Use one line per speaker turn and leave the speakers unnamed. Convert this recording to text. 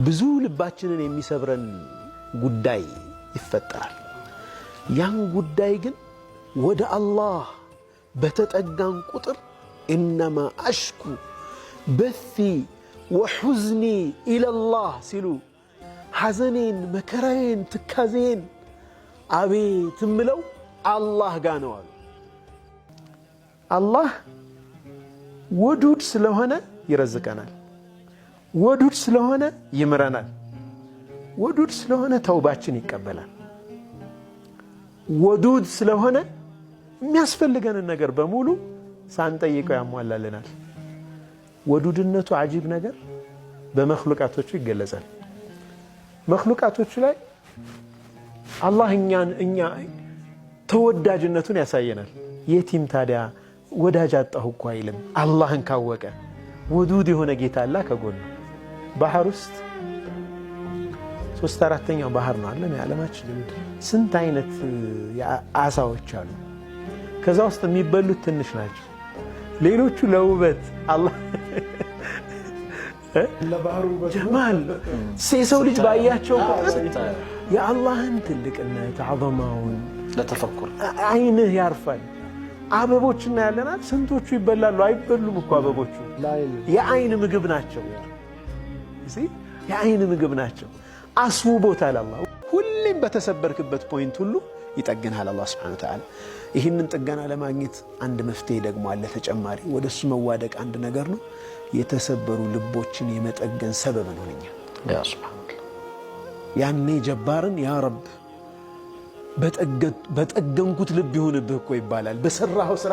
ብዙ ልባችንን የሚሰብረን ጉዳይ ይፈጠራል። ያን ጉዳይ ግን ወደ አላህ በተጠጋን ቁጥር إنما أشكو بثي وحزني إلى الله ሲሉ ሐዘኔን፣ መከራዬን፣ ትካዜን አቤት እምለው አላህ ጋ ነው አሉ። አላህ ወዱድ ስለሆነ ይረዝቀናል። ወዱድ ስለሆነ ይምረናል። ወዱድ ስለሆነ ተውባችን ይቀበላል። ወዱድ ስለሆነ የሚያስፈልገንን ነገር በሙሉ ሳንጠይቀው ያሟላልናል። ወዱድነቱ አጂብ ነገር በመክሉቃቶቹ ይገለጻል። መክሉቃቶቹ ላይ አላህ እኛን እኛ ተወዳጅነቱን ያሳየናል። የቲም ታዲያ ወዳጅ አጣሁ እኮ አይልም። አላህን ካወቀ ወዱድ የሆነ ጌታ አላ ከጎኑ። ባህር ውስጥ ሶስት አራተኛው ባህር ነው አለም የዓለማችን። ስንት አይነት አሳዎች አሉ። ከዛ ውስጥ የሚበሉት ትንሽ ናቸው። ሌሎቹ ለውበት አላህ ጀማል የሰው ልጅ ባያቸው ቁጥር የአላህን ትልቅነት ዐዘማውን
ለተፈኩር
አይንህ ያርፋል። አበቦች እናያለናል። ስንቶቹ ይበላሉ? አይበሉም እኮ አበቦቹ። የአይን ምግብ ናቸው። የአይን ምግብ ናቸው። አስውቦታል አላህ። ሁሌም በተሰበርክበት point ሁሉ ይጠግንሃል አላህ سبحانه وتعالى። ይህንን ጥገና ለማግኘት አንድ መፍትሄ ደግሞ አለ ተጨማሪ። ወደ እሱ መዋደቅ አንድ ነገር ነው። የተሰበሩ ልቦችን የመጠገን ሰበብ ነው እኛ። ያኔ ጀባርን يا رب በጠገንኩት ልብ ይሁንብህ እኮ ይባላል በሰራኸው ስራ።